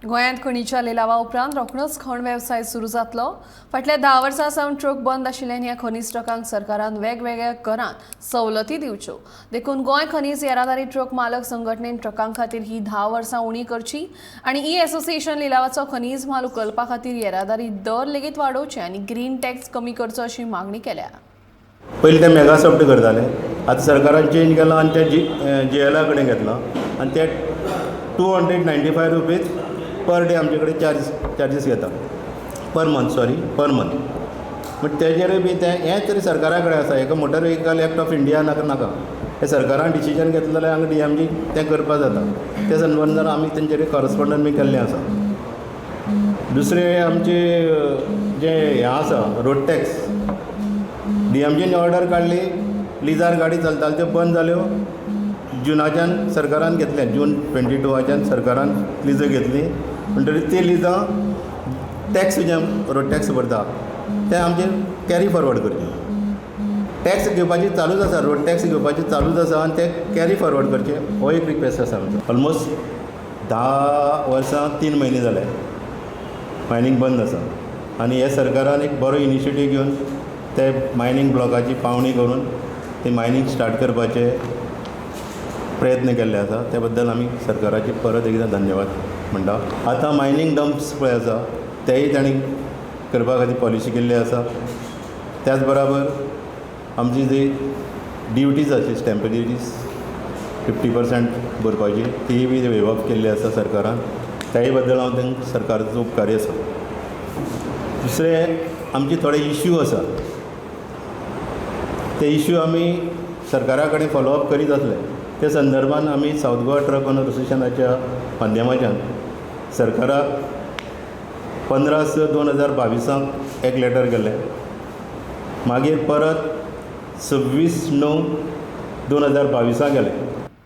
गोंयांत खणीच्या लिलावा उपरांत रोखडोच खण वेवसाय सुरू जातलो. फाटल्या 10 वर्सां सावन ट्रक बंद आशिल्ल्यान ह्या खनीज ट्रकांक सरकारान वेगवेगळ्या करांत सवलती दिवच्यो. देखून गोंय खनीज येरादारी ट्रक मालक संघटनेन ट्रकां खातीर ही 10 वर्सां उणी करची आनी ई एसोसिएशन लिलावाचो खनीज म्हाल उखलपा खातीर येरादारी दर लेगीत वाडोवचे आनी ग्रीन टॅक्स कमी करचो अशी मागणी केल्या. पयलीं ते मेगा सॉफ्ट करताले, आतां सरकारान चेंज केलां आनी ते जी जी एला कडेन घेतलां आनी ते ₹295 per day आमचे कडेन चार्जीस घेता, per month, sorry, per month. पूण तेजेरूय बी तें हें तरी सरकारा कडेन आसा. हेका Motor Vehicle Act of India नाका नाका, हें सरकारान डिसिजन घेतलें जाल्यार हांगा डी एम जी तें करपा जाता. त्या संबंदान आमी तेंचेर कॉरस्पोंडंट बी केल्लें आसा. दुसरें, आमचें जें हें आसा, रोड टॅक्स, डी एम जीन ऑर्डर काडली, लिजार गाडी चलताले त्यो बंद जाल्यो. जुनाच्यान सरकारान घेतलें, जून 22आच्यान सरकारान लिजां घेतली. म्हणटरीर ती लिजां टॅक्स जे रोड टॅक्स भरता ते आमचेर कॅरी फॉरवर्ड करचे. टॅक्स घेवपाची चालूच आसा, रोड टॅक्स घेवपाची चालूच आसा आनी ते कॅरी फॉरवर्ड करचे, हो एक रिक्वेस्ट आसा आमचो. ऑलमोस्ट 10 वर्सां 3 म्हयने जाले मायनींग बंद आसा आनी हे सरकारान एक बरो इनिशिएटीव घेवन ते मायनींग ब्लॉकाची पावणी करून ती मायनींग स्टार्ट करपाचे प्रयत्न केल्ले आसा. त्या बद्दल आमी सरकाराचे परत एकदां धन्यवाद म्हणटा. आतां मायनींग डंप्स पळय आसा, तेय तांणी करपा खातीर पॉलिसी केल्ली आसा. त्याच बराबर आमची जी ड्युटीज आसली, स्टॅम्प ड्युटीज 50% भरपाची, तीय बी वेव ऑफ केल्ली आसा सरकारान. त्याय बद्दल हांव तांकां सरकाराचो उपकारी आसा. दुसरें, आमचे थोडे इश्यू आसा, ते इश्यू आमी सरकारा कडेन फॉलोअप करीत आसले. त्या संदर्भान आमी सावथ गोवा ट्रक ओनर असोसिएशनाच्या माध्यमाच्यान सरकाराक 15/6/2022 एक लेटर केल्लें. मागीर परत 26/9/2022 गेलें.